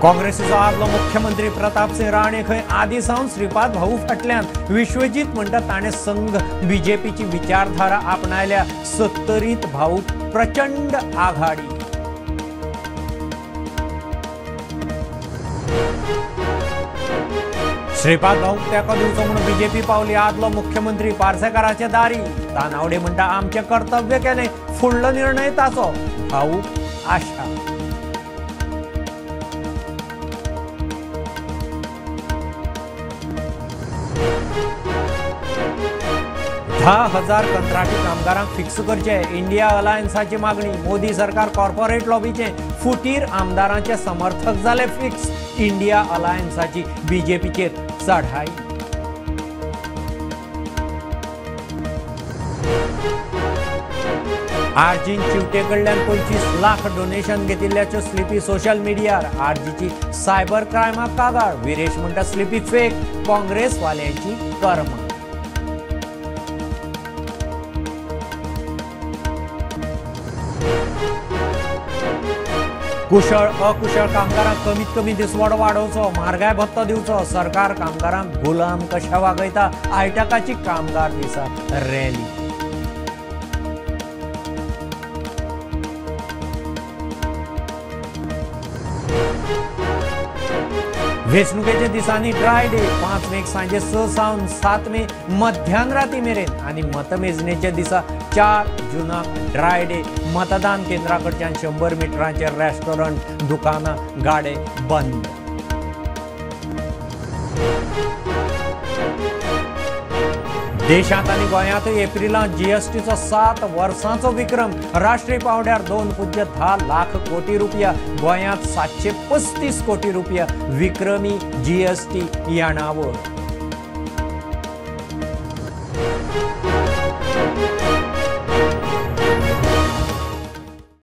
काँग्रेसीचो आदलो मुख्यमंत्री प्रतापसिंह राणे खंय आदी सावन श्रीपाद भाऊ फाटल्यान. विश्वजीत म्हणटा ताणें संघ बीजेपीची विचारधारा आपणायल्या. 70त भाऊ प्रचंड आघाडी. श्रीपाद भाऊक तेंको दिवचो म्हणून बीजेपी पावली. आदलो मुख्यमंत्री पार्सेकाराचे दारी. तानावडे म्हणटा आमचें कर्तव्य केलें, फुडलो निर्णय ताचो. भाऊ आशा. धा हजार कंत्राटी कामगारांक फिक्स करचे, इंडिया अलायन्साची मागणी. मोदी सरकार कॉर्पोरेट लॉबीचे फुटीर आमदारांचे समर्थक जाले फिक्स. इंडिया अलायन्साची बीजेपीचेर चढाई. आरजीन चिवटे कडल्यान 25 लाख डोनेशन घेतिल्ल्याच्यो स्लिपी सोशल मिडियार. आरजीची सायबर क्रायमाक कागाळ. विरेश म्हणटा स्लिपी फेक, काँग्रेसवाल्यांची कर्म. कुशळ अकुशळ कामगारांक कमीत कमी दिसवडो वाडोवचो, म्हारगाय भत्तो दिवचो. सरकार कामगारांक गुलाम कशा वागयता. आयटकाची कामगार दिसा रॅली. वेंचणुकेच्या दिसांनी ड्राय डे. 5 मेक सांजे 6 सावन 7 मे मध्यान राती मेरेन आनी मतमेजणेच्या दिसा 4 जुनाक ड्राय डे. मतदान केंद्रा कडच्यान 100 मिटरांचेर रेस्टॉरंट, दुकानां, गाडे बंद. देशांत आनी गोंयांत एप्रिलांत जीएसटीचो 7 वर्सांचो विक्रम. राष्ट्रीय पांवड्यार 2.10 लाख कोटी रुपया, गोंयांत 735 कोटी रुपया विक्रमी जीएसटी येणावळ.